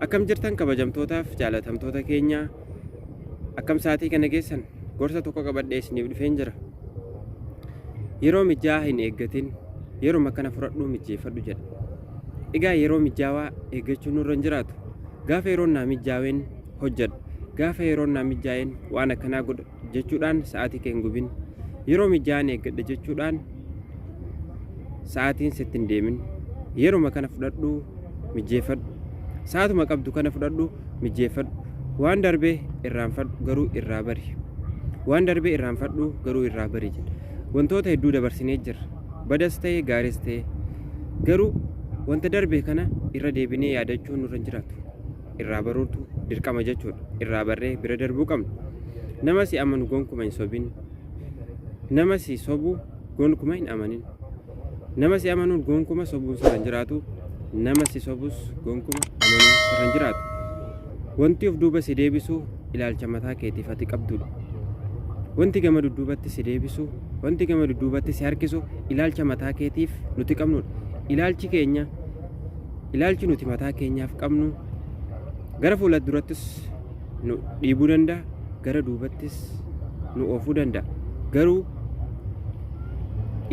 Akkam jirtan kabajamtootaaf jaalatamtoota keenya akkam sa'aatii kana geessan gorsa tokko qabadhee isiniif dhufeen jira. Yeroo mijaa'aa hin eeggatin yeruma kana fudhadhuu mijeeffadhu jedha. Egaa yeroo mijaawaa eeggachuun nurra hin jiraatu. Gaafa yeroon naa mijaaween hojjedha. Gaafa yeroon naa mijaa'een waan akkanaa godha jechuudhaan sa'aatii kee hin gubin. Yeroo mijaa'aan eeggadha jechuudhaan sa'aatiin sitti hin deemin. Yeruma kana fudhadhuu mijeeffadhu. Sa'aatuma qabdu kana fudhadhu mijeeffadhu. Waan darbe irraanfadhu garuu irraa bari. Waan darbe irraanfadhu garuu irraa bari jedha. Wantoota hedduu dabarsinee jirra. Badas ta'e gaaris ta'e garuu wanta darbe kana irra deebinee yaadachuun nurra hin jiraatu. Irraa baruutu dirqama jechuudha. Irraa barree bira darbuu qabna. Nama si amanu gonkuma hin sobin. Nama si sobu gonkuma hin amanin. Nama si amanuun gonkuma sobuun sirra hin jiraatu. Nama si sobus gonkuma amanuun sirra hin jiraatu. Wanti of duuba si deebisu ilaalcha mataa keetiif ati qabdudha. Wanti gama dudduubatti si deebisu, wanti gama dudduubatti si harkisu ilaalcha mataa keetiif nuti qabnudha. Ilaalchi keenya, ilaalchi nuti mataa keenyaaf qabnu gara fuula durattis nu dhiibuu danda'a, gara duubattis nu oofuu danda'a. Garuu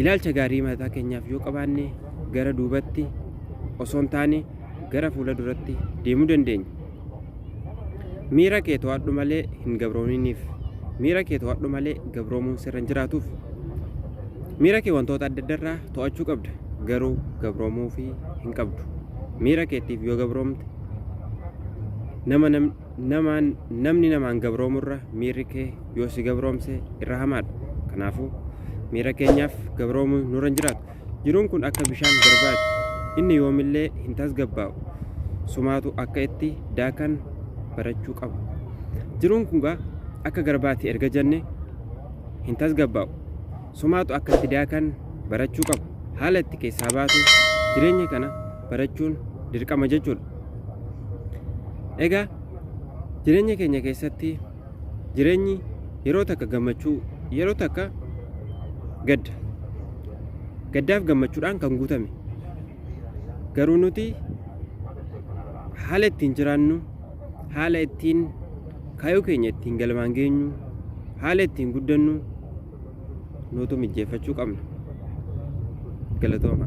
ilaalcha gaarii mataa keenyaaf yoo qabaanne gara duubatti osoo hin taane gara fuula duratti deemuu dandeenya. Miira kee to'adhu malee hin gabroominiif. Miira kee to'adhu malee gabroomuun sirra hin jiraatuuf. Miira kee wantoota adda addarraa to'achuu qabda garuu gabroomuufii hin qabdu. Miira keettiif yoo gabroomte nama namaan namni namaan gabroomurra miirri kee yoo si gabroomse irra hamaadha. Kanaafuu miira keenyaaf gabroomuun nurra hin jiraatu. Jiruun kun akka bishaan garbaati. Inni yoomillee hin tasgabbaa'u. Sumaatu akka itti daakan barachuu qaba. Jiruun kun gaa akka garbaati erga jenne hin tasgabbaa'u. Sumaatu akka itti daakan barachuu qaba. Haala itti keessaa baatu jireenya kana barachuun dirqama jechuudha. Egaa jireenya keenya keessatti jireenyi yeroo takka gammachuu yeroo takka gadda. Gaddaaf gammachuudhaan kan guutame. Garuu nuti haala ittiin jiraannu, haala ittiin kaayyoo keenya ittiin galmaan geenyu, haala ittiin guddannu nuutu mijjeeffachuu qabna. Galatooma.